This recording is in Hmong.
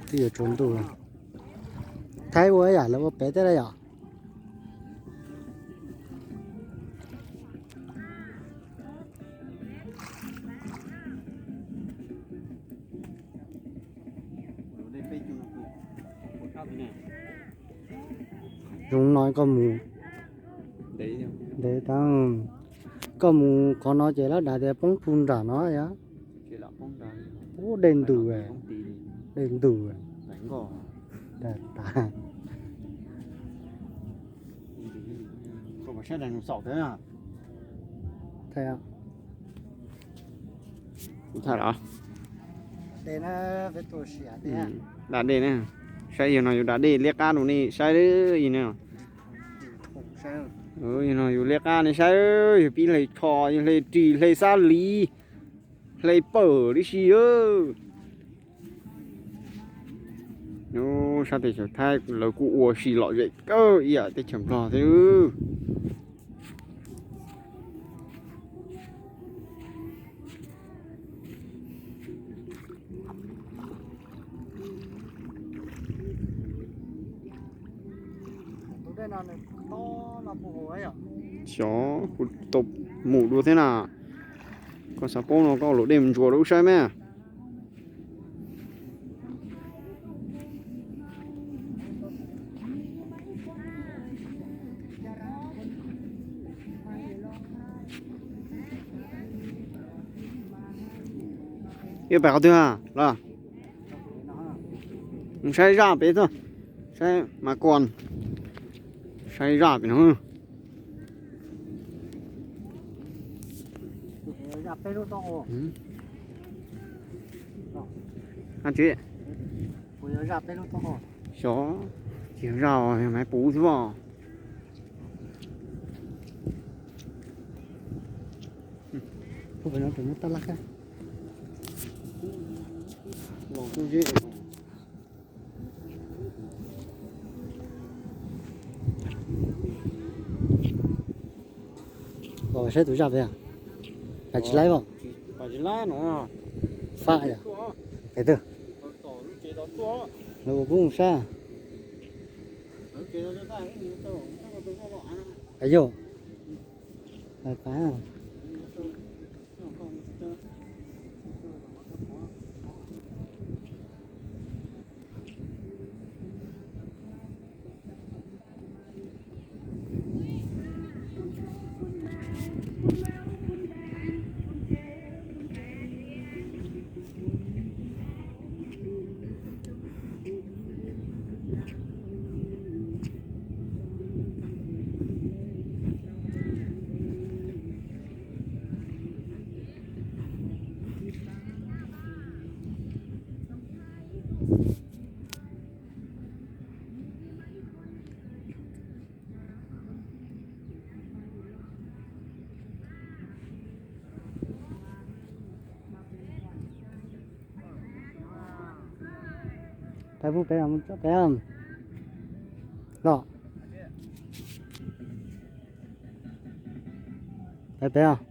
Twb yuav tsaus ntuj lawm. Thaib ua yam lawv ua pem tej lawm yom. Zoo no koj mus, ntev tas, koj mus qhov no ces lawv dav tias poob puag nram no yom. Ub, dej ntws, dej ntws. Kuv tham los? Da dej na, saib yog no yus da dej liab qab rau nej saib no. Yog no yus liab qab nej saib, yog pib hle tsho, yog hle ris, hle xab liv, hle pawm tib si. Sab teb chaws Thaib lawv kuj ua si lom zem kawg ib yam teb chaws Nplog thiab. Xyov kuv tau mus dua thiab na. Koj xav paub no koj ua luam dej mus ntsuas rau wb saib me. Yuav pais qhov twg los? Mus saib zaj pem tuaj, saib mas koj, saib zaj pem no. Xyov, tsis yog zaj, yog maiv puv xwb os. Los saib tus zaj pem, pais tsis laib os. Faj yom, pem twg? Lawv ua pub mus saib. Yog, pais. Peb pub peb mus txog peb los. Peb peb os.